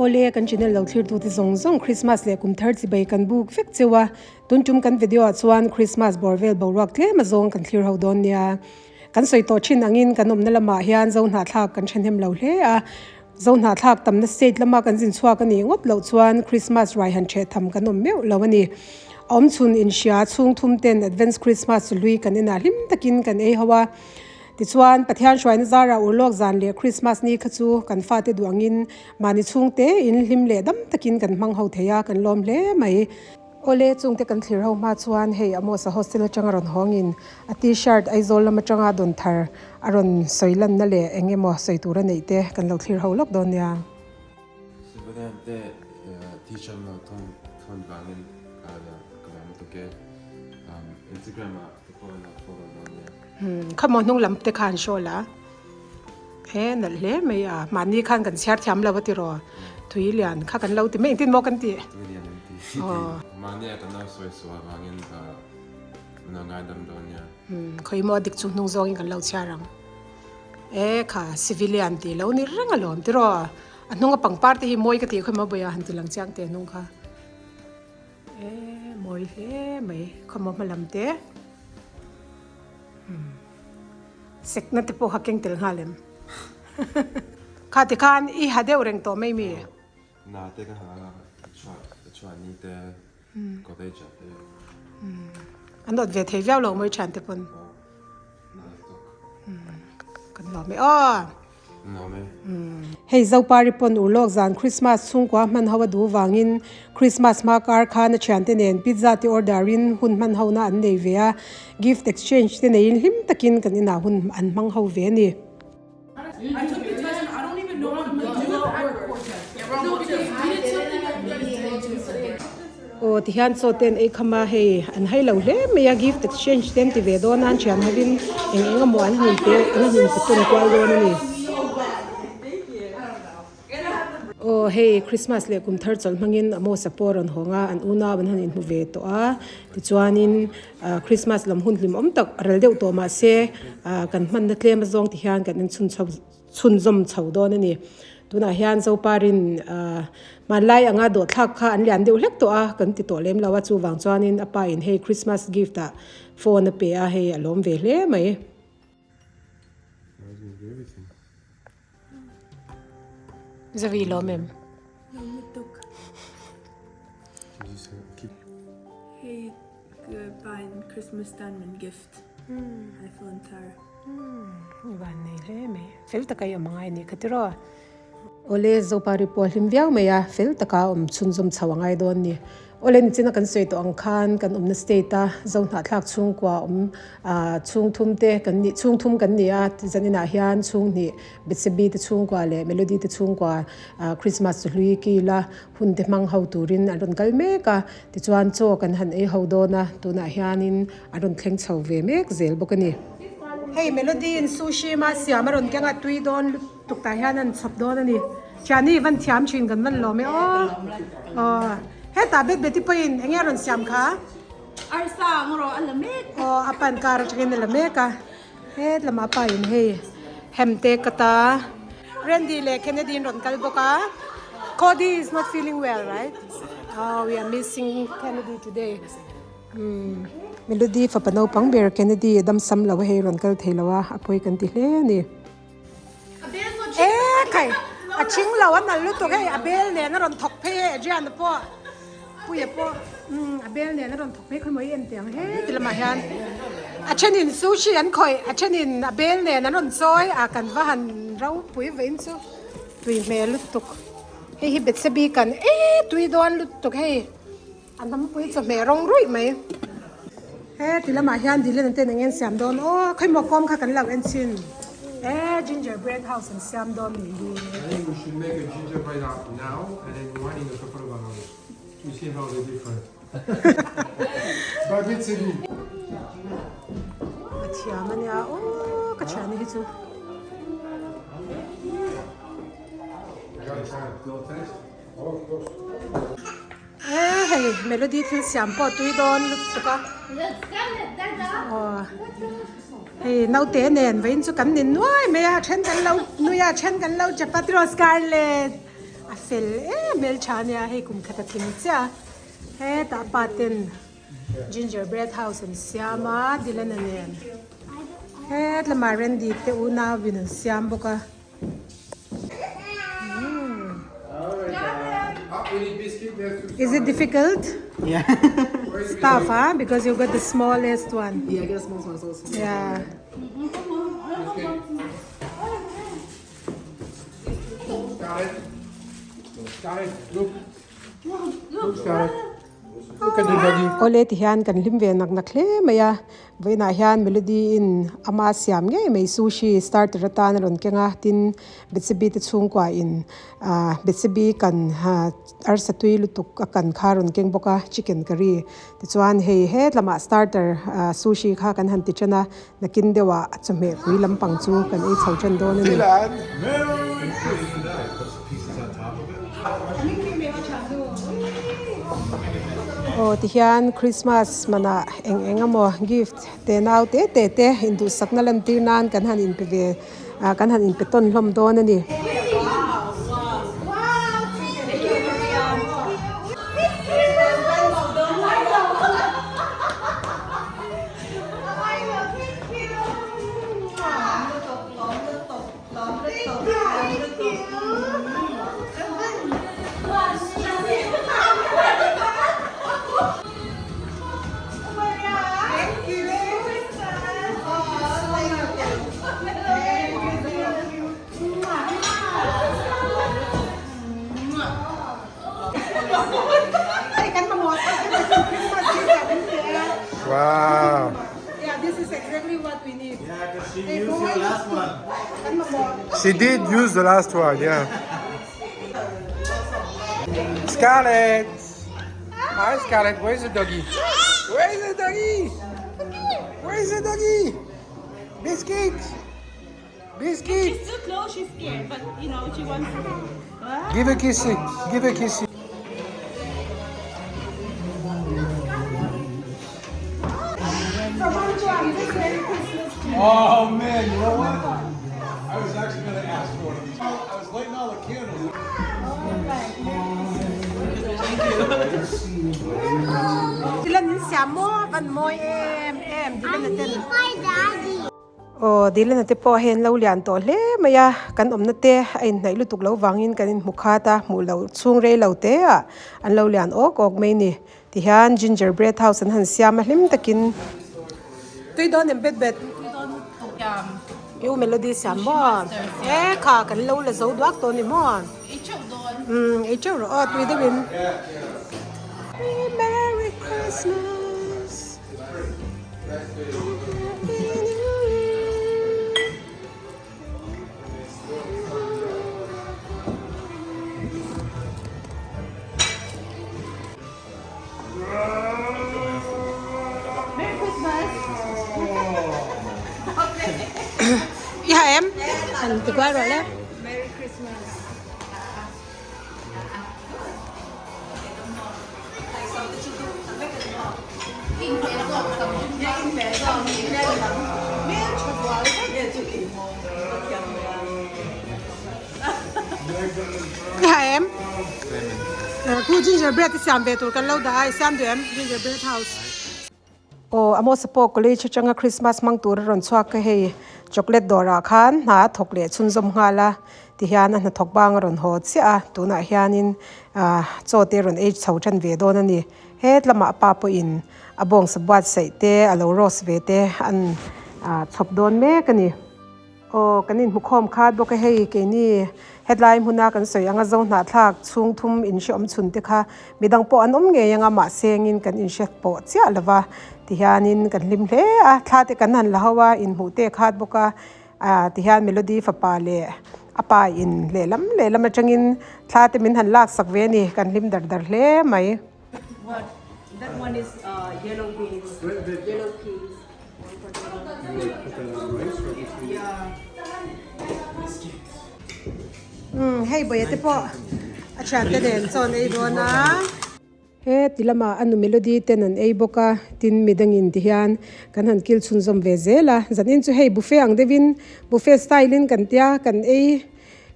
Awle, kan channel lo thlirtute zawng zawng Christmas leh kum thar chibai kan buk vek cheu a, tun tum kan video ah chuan Christmas bawr vel boruak tlem a zawng kan thlir ho dawn nia. Kan sawi tawh thin angin kan awmna lamah hian zo hnahthlak kan thahnem lo hle a, zo hnahthlak tamna state lama kan zin chhuak a nih ngawt loh chuan Christmas ruai han theh tham kan awm meuh lo a ni. A awmchhun inhria chhung thum ten Advance Christmas chu hlui kan inah hlim takin kan ei ho a. Tichuan, Pathian hruaina zarah urlawk zan leh Christmas ni kha chu kan fate duh angin mahni chhungte in hlim leh dam takin kan hmang ho thei a, kan lawm hle mai. Awle, chungte kan thlir ho hma chuan hei Amos-a hostel atanga rawn hawngin a t-shirt Aizawl lam atanga dawn thar a rawn sawi lanna leh eng emaw sawi tur a neih te kan lo thlir ho lawk dawn nia. Sivalian te t-shirt lo thawn thawn vangin ka lawm lutuk e. Instagram ah te pawh lo follow dawn nia. Kha maw hnung lam te khan show la. He nalh hle mai a, mahni khan kan chhiar thiam lo a tiraw, tui lian kha kan lo ti mai engtin maw kan tih? Tui lian an ti. Mahni a kan lo sawi sual vangin min lo ngaidam dawn nia. Khawi maw dik chu hnung zawngin kan lo chhiar ang. E kha civilian tih lo ni reng alawm tiraw, a hnunga pangpar te hi mawi ka tih khawi maw bawiha han ti lang chiang teh hnung kha. E mawi hle mai khaw maw hma lam te. Sekna te pawh kha keng tel nghal em? Kha ti khan i ha deuh reng tawh mai mi? Na te ka ha a, chhuah ni te, college ah te. An awt ve thei viau lo mawi thian te pawn. Kan lawm e aw. Hei Zopari pawn urlawk zan Christmas chhungkua hman ho a duh vangin Christmas hma kar khan a thiante nen pizza te order in hun hman ho na an nei ve a, gift exchange te neiin hlim takin kan inah hun an hmang ho ve a ni. Aw tihian chaw te an ei kham a, hei an hai lo hle mai a, gift exchange te an ti ve dawn a, an thian hovin eng eng emaw an han pe an han pe tawn kual dawn a ni. Aw hei Christmas leh kum thar chawlh hmangin Amos-a pawh a rawn hawng a, an unau an han inhmu ve tawh a, tichuanin ah Christmas lam hun hlimawm tak a rel deuh tawh mahse ah kan hmanna tlem azawng ti hian kan inchhun chho chhunzawm chho dawn a ni. Tunah hian Zoparin hmanlai anga dawhthlak kha an lian deuh hlek tawh a, kan ti tawh lem lo a, chuvang chuanin a pa in hei Christmas gift ah phone a pe a, hei a lawm ve hle mai. Zavi lawm em? Lawm lutuk. Hei pa in Christmas tan min gift iPhone thar. I van nei hle mai. Fel taka i awm angai anih kha tiraw. Awle Zopari pawh a hlim viau mai a, fel taka awm chhunzawm chho angai dawn ni. Awle nichina kan sawi tawh ang khan kan awmna state a Zohnahthlak chhungkua awm chhung thum te kan nih chhung thum kan ni a, zaninah hian chhung hnih Betsebi te chhungkua leh Melody te chhungkua Christmas chu hlui kila hun te hmang ho turin an rawn kal mek a, tichuan chaw kan han ei ho dawn a, tunah hianin an rawn thleng chho ve mek zel bawk a ni. Hei Melody in sushi ma siam a rawn keng a, tui dawn lutuk tah hian an chhawp dawn a ni. Thiani van thiam thin kan van lawm e aw. Aw hetah bet beti pawhin eng nge a rawn siam kha? Arsa ang rawh a la mek. Aw a pan kar atangin a la mek a. Het lamah pa in hei hem te ka ta. Randy leh Kennedy an rawn kal bawk a. Cody is not feeling well right? Oh we are missing Kennedy today. Umm Melody fapa naupang ber Kennedy a dam sam lo a hei rawn kal thei lo a, a pawi kan ti hle a ni. E khai a thing lo a nal lutuk hei a bel nen a rawn thawk phei hei Adrian-a pawh Puia pawh umm a bel nen a rawn thawk phei khawi maw i en teh ang he ti lamah hian a thenin sushi an khawih a thenin a bel nen an rawn chawi a kan va han ropui vawiin chu tui hmel lutuk hei hi Betsebi kan e tui dawn lutuk hei. A hnam-pui chawhmeh rawng ruih mai. He ti lamah hian Dylan an ten eng nge an siam dawn aw khawimaw kawm kha kan lo en chhin e gingerbread house an siam dawn nih hi. I think we should make a gingerbread house now and then one in a couple of hours to see how they differ. But it's a good. A thiam a nia aw ka thian hi chu. E hei melody thil siam pawh tui dawn lutuk a aw hei naute nen vawiin chu kan nin nuai mai a then kan lo nui a then kan lo chapati rawh scarlet A fel em hmeltha ania hei kum khat a tling chiah a hetah pa ten gingerbread house an siam a Dylan-a nen het lamah Randy te unau in an siam bawk a. Is it difficult? Yeah. It's tough, huh? Because you got the smallest one. Yeah, I got a small one. So small. Yeah. Scarlett. Scarlett, look. Look, Scarlett. Look at the doggy. Awle ti hian kan hlim ve nak nak hle mai a, vawiinah hian Melody in ama siam ngei mai sushi starter atan a rawn keng a, tin Bethseby te chhungkua in ah Bethseby kan arsa tui lutuk a kan kha a rawn keng bawk a chicken curry tichuan hei hetlamah starter ah sushi kha kan han ti tan a nakin deuhah a chawhmeh pui lampang chu kan ei chho tan dawn a ni. Aw tihian Christmas manah eng eng emaw gift te nau te te te induhsakna lantir nan kan han inpe ve ah kan han inpe tawn hlawm dawn a ni. Wow. Yeah, this is exactly what we need. Yeah, because she used your last one. She did use the last one, yeah. Scarlett! Hi, Scarlett. Where's the doggy? Where's the doggy? Where's the doggy? Biscuit! Biscuit! She's too close, she's scared, but you know, she wants to. Give a kissy. Give a kissy. Oh man, you know what? I was actually gonna ask for one of these. I was lighting all the candles. Dylan in siam maw van mawi em em Dylan a ten. Aw Dylan a te pawh hei an lo lian tawh hle mai a kan awmna te a inhnaih lutuk lo vangin kan inhmu khat a hmuh loh chhung rei lo te ah an lo lian awk awk mai ni. Tihian ginger bread house an han siam a hlim takin. Tui dawn em bet bet. I u Melody siam maw? E kha kan lo la zo duak tawh ni maw? Umm ei teuh rawh aw tui deuhin. Merry Christmas Happy New Year. I ha em? An ti kual rawh le. I ha em? Khu ginger bread i siam ve tur kan lo dah a, i siam duh em ginger bread house? Aw Amos pawh college atanga Christmas hmang tur a rawn chhuak ka hei chocolate dawrah khan hna a thawk leh chhunzawm nghal a tihian a hnathawk bang a rawn haw chiah a tunah hianin ah chaw te a rawn ei chho tan ve dawn a ni het lamah a pa pawhin a bawngsa buatsaih te a lo roast ve te an ah chhawp dawn mek a ni. Aw, kan inhmukhawm khat bawk a hei, keini hetlai hmuna kan sawi anga zo hnahthlak chhung thum inhreawm chhun te kha midang pawh an awm ngei anga mahse engin kan inhre pawh chiah lo va tihianin kan hlim hle a, thla te kan han la ho a, inhmuh te khat bawk a, ah tihian Melody fapa leh a pa in lehlam lehlam atangin thla te min han lak sak ve a ni, kan hlim dar dar hle mai. What? That one is uh yellow beans, yellow peas. Umm hei bawih te pawh a thiante nen chaw an ei dawn a. He ti lamah a nu Melody ten an ei bawk a tin midangin ti hian kan han kil chhunzawm ve zel a zanin chu hei buffet ang deuhin buffet style in kan tia kan ei.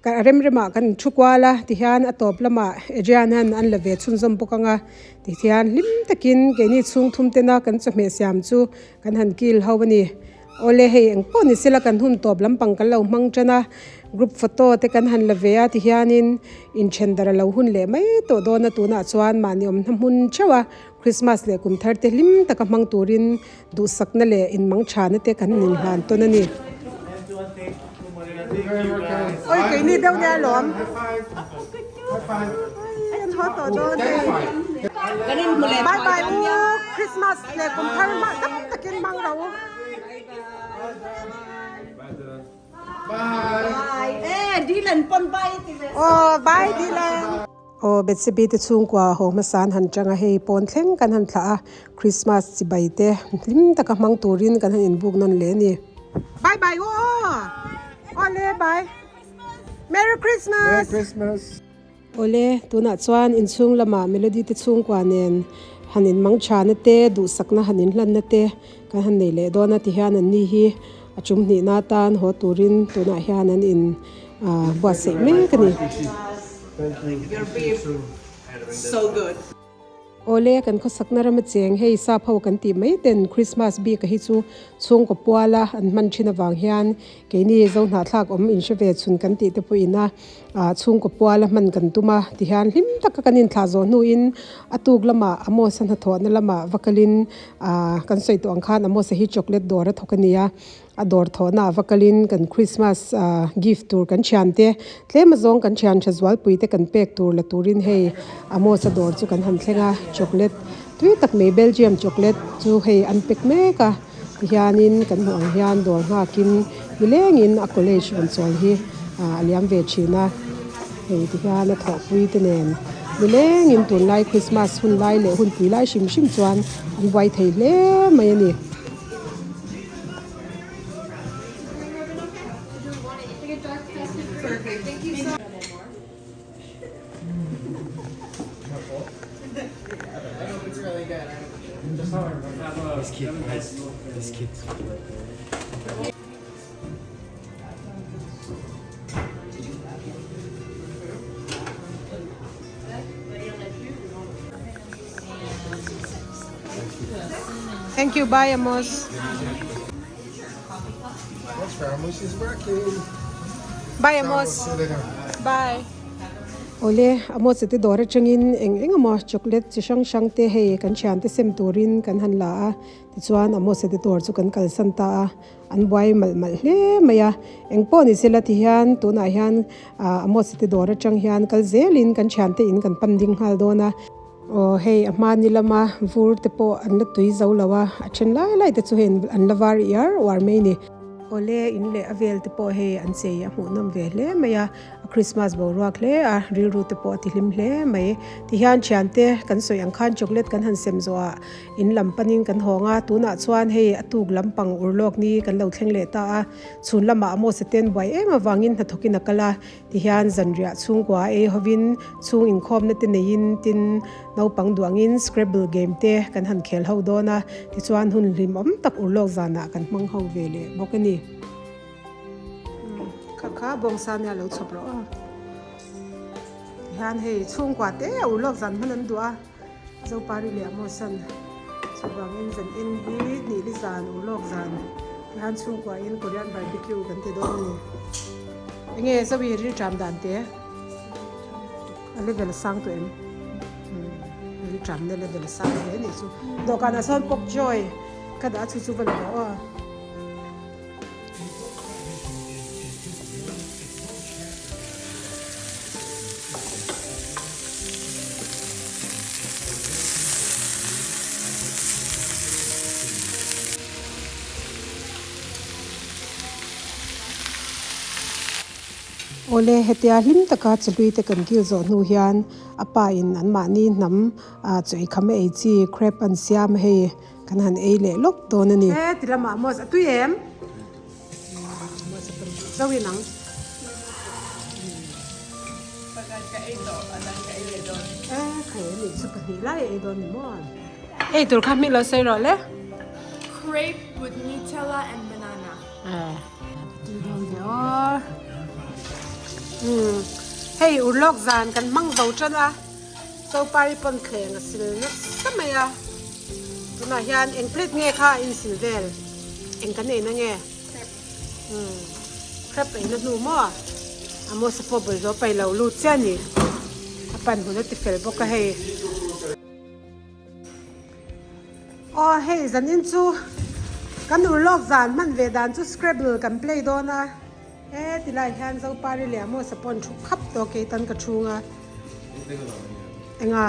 Ka rem remah kan thu kual a tihian a tawp lamah Adrian hian an la ve chhunzawm bawk ang a tihian hlim takin keini chhung thum tena kan chawhmeh siam chu kan han kil ho a ni. Awle hei eng pawh ni sela kan hun tawp lampang kan lo hmang tan a group photo te kan han la ve a tihianin inthen dar a lo hun leh mai tawh dawn a tunah chuan mahni awmna hmun theuh a Christmas leh kum thar te hlim taka hmang turin Duhsakna leh inmangchhana te kan inhlan tawn a ni. Oi keini deuh nia lawm. Oi an haw tawh dawn hei. Bye bye u Christmas leh kum thar hma dam takin hmang ro u. Aw bye Dylan. Aw Bethsebi te chhungkua haw hmasa an han chang a, hei pawn thleng kan han thlah a, Christmas chibai te hlim taka hmang turin kan han inbuk nawn leh a ni. Bye bye u aw! Awle bye! Merry Christmas! Merry Christmas! Awle, tunah chuan inchhung lamah Melody te chhungkua nen han inmang thana te, duhsakna han inhlanna te kan han nei leh dawn a ti hian an ni hi a tum hnihna atan haw turin tunah hian an in buatsaih mek a ni. Awle, kan khawsakna rama cheng hei sap ho kan tih mai ten Christmas bik a hi chu chhungkaw puala an hman thin avang hian keini zo hnahthlak awm inhre ve chhun kan tih te pawhin a chhungkaw puala hman kan tum a tihian hlim taka kan inthlah zawh hnuin a tuk lamah Amos a hnathawhna lamah va kalin kan sawi tawh ang khan Amos a hi chocolate dawr a thawk a ni a. A dawr thawhna a va kalin kan Christmas gift tur kan thiante tlem azawng kan thian tha zualpui te kan pek tur la turin hei Amos a dawr chu kan han thleng a, chocolate tui tak mai Belgium chocolate chu hei an pek mek a tihianin kan hmuh ang hian dawr nghakin nilengin a college rawn chawl hi a liam ve thin a, hei tihian a thawhpui te nen nilengin tunlai Christmas hun lai leh hunpui lai hrim hrim chuan an buai thei hle mai a ni. Thank you bye Amos. Bye Amos. Bye. Awle Amos te dawr atangin eng eng emaw chocolate chi hrang hrang te hei kan thiante sem turin kan han la a tichuan Amos te dawr chu kan kalsan ta a. An buai malh malh hle mai a, eng pawh ni sela ti hian tunah hian ah Amos te dawr atang hian kal zelin kan thiante in kan pan ding nghal dawn a. Aw hei a hmani lama vur te pawh an la tui zo lo a, a then lai lai te chu hei an la var iar uar mai ni. Awle in leh a vel te pawh hei an chei a hmuhnawm ve hle mai a. A Christmas boruak hle a, rilru te pawh a ti hlim hle mai. Tihian thiante kan sawi ang khan chocolate kan han sem zawh ah in lam panin kan hawng a, tunah chuan hei a tuk lampang urlawk ni kan lo thleng leh ta a, chhun lamah Amos-a ten buai em avangin hnathawkin a kal a, tihian zanriah chhungkua ei hovin chhung inkhawmna te neiin tin naupang duangin scrabble game te kan han khel ho dawn a, tichuan hun hlimawm tak urlawk zanah kan hmang ho ve leh bawk a ni. Kha kha bawngsa nia lo chhawp rawh aw. Tihian hei chhungkua te a urlawk zan hman an duh a, Zopari leh Amosan chuvangin zan en hi hnihli zan urlawk zan tihian chhungkua in Korean barbecue kan ti dawn a ni. Enge Zoe rilṭam dan te a level a sang tawh em? Rilṭam na level a sang hle anih chu. Dawhkanah sawn pok joy ka dah a chu chu va la rawh aw. Awle, hetia hlim taka chahlui te kan kil zawh hnu hian a pa in anmahni hnam chaw ei kham a ei chi crepe an siam hei. Kan han ei leh lawk dawn a ni. He ti lamah maw a tui em? Zo in ang. E khai a nih chu pahnih lai a ei dawn ni maw? Ei tur kha hming lo sawi rawh le. Crepe with Nutella and banana. E tui dawn ve aw. Umm hei urlawk zan kan hmang zo tan a, Sopari pawn thleng a sil nasa mai a, tunah hian eng plate nge kha a insil vel? Eng kan eina nge? Umm crab eina hnu maw? Amos-a pawh bawlhhlawh paih lo lut chiah a ni, a pan hun a ti fel bawk a hei. Aw hei zanin chu kan urlawk zan hman ve dan chu scrabble kan play dawn a he tilai hian Zopari leh Amos-a pawh an thu khap tawh kei tan ka chhung a enga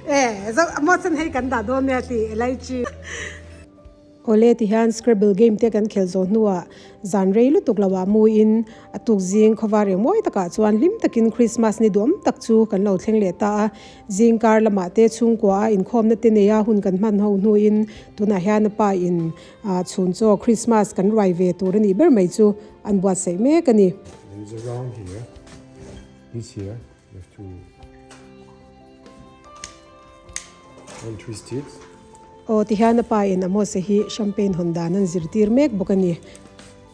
e Amos-an hei kan dah dawn nia tih elaichi. Awle ti hian Scrabble game te kan khelh zawh hnuah zan rei lutuk lo ah mu in a tuk zing khawvar eng mawi takah chuan hlim takin Christmas ni duam tak chu kan lo thleng leh ta a. Zing kar lamah te chhungkua a inkhawmna te nei a hun kan hman ho hnuin tunah hian a pa in chhun chaw Christmas kan ruai ve tur a nih ber mai chu an buatsaih mek a ni. There is a round here, this here, you have to untwist it. Aw ti hian a pa in Amos-a hi champagne hawn dan an zirtir mek bawk a ni.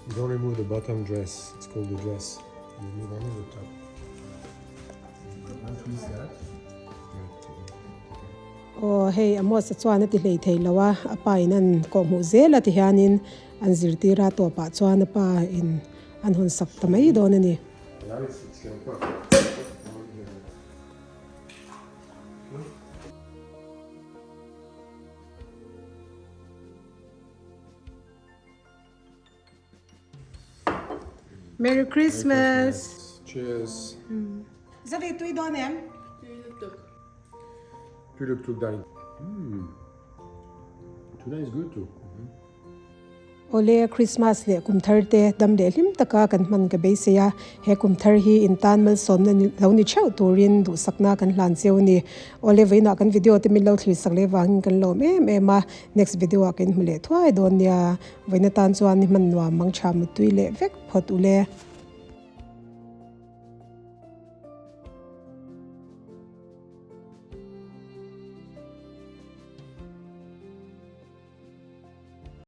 You don't remove the bottom dress, it's called the dress, you remove only the top. Untwist that. Aw hei Amos-a chuan a ti hlei thei lo a, a pa in an kawhhmuh zel a ti hianin an zirtir a, tawpah chuan a pa in an hawn sak ta mai dawn a ni. Now it's it's gonna pop. Merry Christmas. Cheers. Zavi tui dawn em? Tui lutuk. Tui lutuk dai. Mm. Tuna is good too. Awle, Christmas leh kum thar te dam leh hlim taka kan hman ka beisei a, he kum thar hi intan malsawmna lo ni theuh turin duhsakna kan hlan cheu a ni. Awle, vawiinah kan video te min lo thlir sak leh vangin kan lawm em em a, next video ah kan hmu leh thuai dawn nia. Vawiin atan chuan ni hman nuam mang tha muttui leh vek phawt ule.